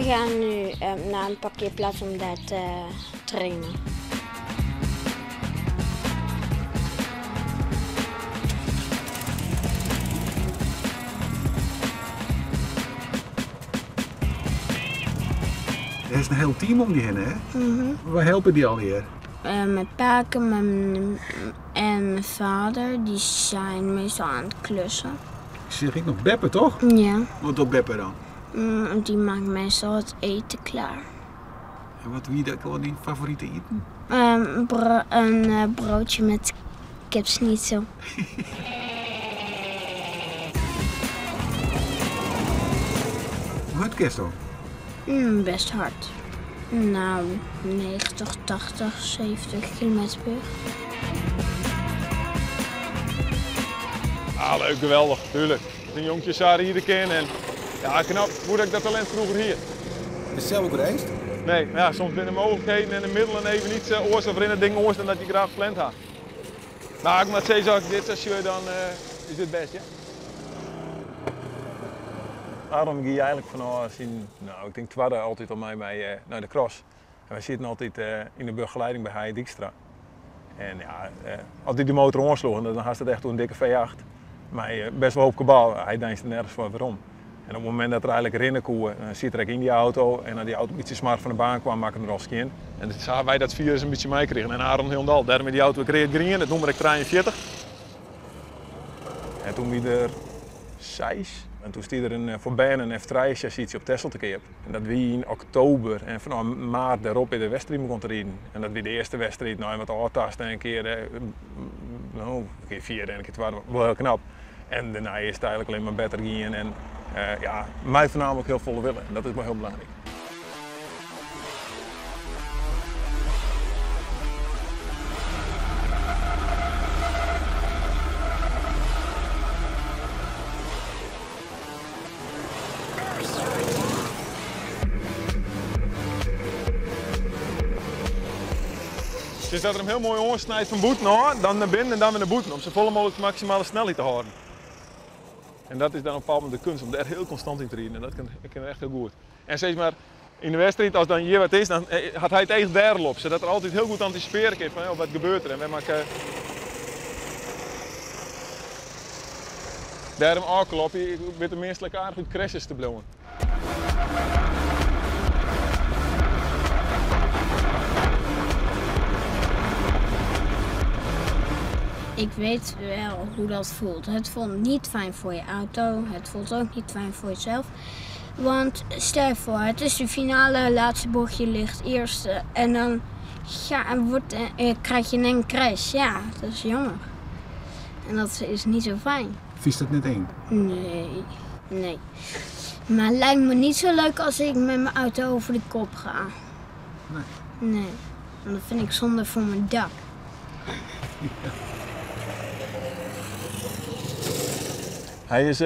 gaan nu naar een parkeerplaats om daar te trainen. Er is in hiel team om dy hinne, hè? Wa helpe dy allegear? Mijn pake en mijn vader, die zijn meestal aan het klussen. Ik seach ek noch beppe, toch? Ja. Wat docht beppe dan? Die maakt meestal het eten klaar. En wat wie dat al dyn favorite iten? Een broodje met kipsnitzel. Hoe hurd kinsto? Best hard. Nou, 90, 80, 70 kilometer per uur. Ah, leuk, geweldig, tuurlijk. As in jonkje sa ride kin en ja, knap hoe ik dat talent froeger hie. Is it sels ek raced? Nee, ja, soms binne de mooglikheden en de middelen even niet oars of rinne dingen oars dan dat je graach pland hat. Mar ik moat sizze, as ik dit sa sjoch, dan is dit bêst, ja. Aaron gie eigenlik fanôf syn, nou, ik tink twadde altyd al mei my nei de cross. En wy sieten altyd yn de begeleiding by Haye Dykstra. En ja, as dy de motor oansloech, dan hast it echt oer in dikke V8. Mei bêst wol hoop kabaal, hy deinsde nergens foar werom. En op it momint dat er eigenlik rinne koe, dan siet er ek yn dy auto. En as dy auto in bytsje smoarch fan de baan kwam, makke er al skjin. En sa hawwe wy dat firus in bytsje meikrigen. En Aaron hielendal. Dêrom is dy auto ek read-grien, it nûmer ek 43. En toen wie er 6. En toen stie der in foar bern in F3 chassisje op Texel te keap. En dat wie yn oktober. En fanôf maart dêrop is de wedstriid begûn te riden. En dat wie de earste wedstriid nei wat ôftaste en in kear, no, in kear fjirde en in kear twadde, wol hiel knap. En dêrnei is it eigenlik allinne mar better gien. En ja, mei foarnaamlik hiel folle wille. En dat is wol hiel belangryk. Dus dat er him hiel moai oansnijt fan bûten ôf, dan nei binnen en dan wer nei bûten, om safolle mooglik de maksimale snelheid te hâlden. En dat is dan op in bepaald momint de kunst, om dêr hiel konstant yn te riden. En dat kin er echt hiel goed. En sis mar, yn de wedstriid, as dan hjir wat is, dan hat hy it each dêr al op, sadat er altyd hiel goed antisipearje kin fan, oh, wat gebeurt der en wêr moat ik dêrom ôfklopje, ik wit de meastlik aardich út crashes te bliuwen. Ik weet wel hoe dat voelt. Het voelt niet fijn voor je auto, het voelt ook niet fijn voor jezelf. Want stel je voor, het is de finale, laatste bochtje ligt eerste en dan krijg je een crash. Ja, dat is jammer. En dat is niet zo fijn. Fynst dat net eng? Nee, nee. Maar het lijkt me niet zo leuk als ik met mijn auto over de kop ga. Nee. Nee, want dat vind ik zonde voor mijn dak. Ja. Hy is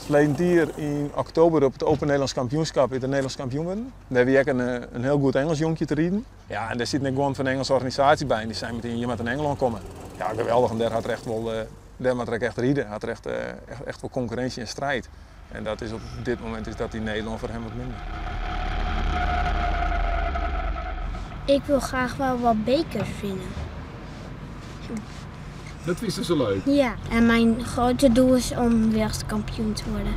ferleden jier yn oktober op it Open Nederlands Kampioenskip is er Nederlands kampioen wurden. Dêr wie ek in hiel goed Engels jonkje te riden. Ja, en dêr sieten ek guon fan de Engelse organisaasje by en dy seinen metien, je moatte yn Engelân komme. Ja, geweldich, en dêr hat er echt wol, dêr moat er ek echt ride. Hat er echt wol konkurrinsje en striid. En dat is op dit momint is dat yn Nederlân foar him wat minder. Ik wil graag wel wat bekers winnen. Dat fynst sa leuk? Ja, en mijn grote doel is om wereldkampioen te worden.